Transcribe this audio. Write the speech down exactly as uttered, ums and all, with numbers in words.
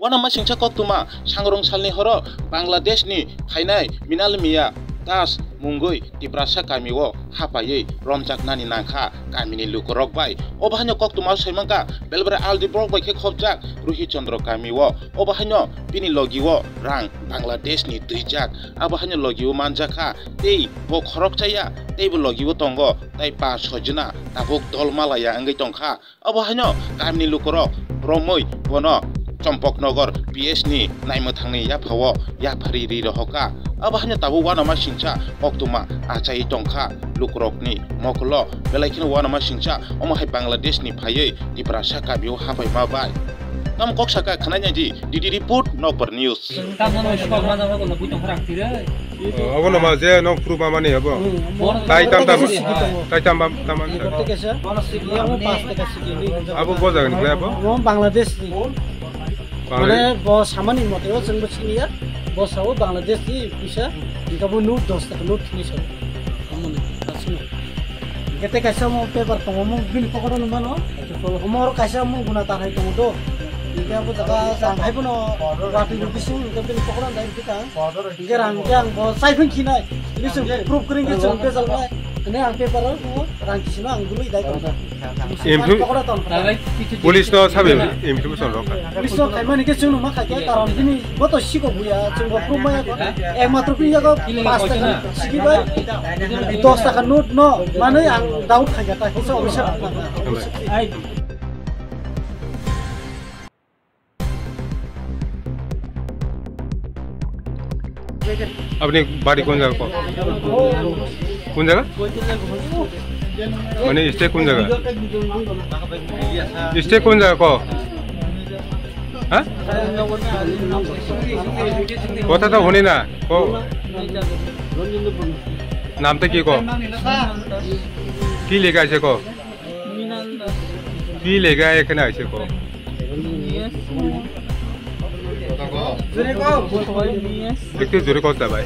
Uanama singcha koktwma sangrong salni horo Bangladesh ni phainai Minal Miya Das mungwi Tiprasa kamio hapaiwi romjaknani nangkha kamini lukurok bai. Obo haino koktwma soimangkha Belbra Aldi borok bai khe khopjak Ruhi Chandra kamio. Obo haino bini logio rang Bangladesh ni twijak. Abo haino logio manjakha tei bo khorok chaya tei bo logio tongo tai pa sojna tabuk dol malaya wngwi tongkha. Abo haino kamini lukurok romwi bono Chompoknogor P S ni naimwthangni yaphao yaphari ri rohorkha. Abo haino tabuk uanama singcha koktwma achai tongkha lukurokni mokulo, belai kheno uanama singcha omo hai Bangladesh ni phaiwi Tiprasa kamio hapaima bai. Tamo kok saka khwnai nai di, D D report, Nokbar News. Obo no ma je nok pru ma mani abo. Tai tam tam, tai tam tam tam. Abo bo jaga ni khlai abo. Bangladesh ni. Mane bo samani mote o chwng bo siniya. Bo sao Bangladesh ni puisa. Inka bo note dos taka note thini sao. Amoni asuna. Kete kaisa mo paper tongo mo bini pokoto no mano. Omo oro kaisa mo guna tanai tongo do. Inka bo jaga tanghai bono wati bising inka bini pokoto dai. Hingke rang hingke ang bo chai phung khinai. Ini chwng proof kring ke chwng bezal nai. Ini ang paper o rang kisino ang dului dai tong. Improve. Police no sabi improve son rok. Police no khaimani ke chwng ma khaikhe karon bini bo to siko buya chwng bo proof maya ko. Ek matro bini jago pas taka siki bai dos taka note no manwi ang doubt khaikha ta kisa officer. আপনি বাড়ি কোন জায়গা ক? কোন জায়গা? মানে স্টে কোন জায়গা? স্টে কোন জায়গা ক? হ্যাঁ? কথা তো শুনি না। ক। নামটা কি ক? কি লেখা আছে ক? কি লেখা এখানে আছে ক? একটু জোরে কথা ভাই।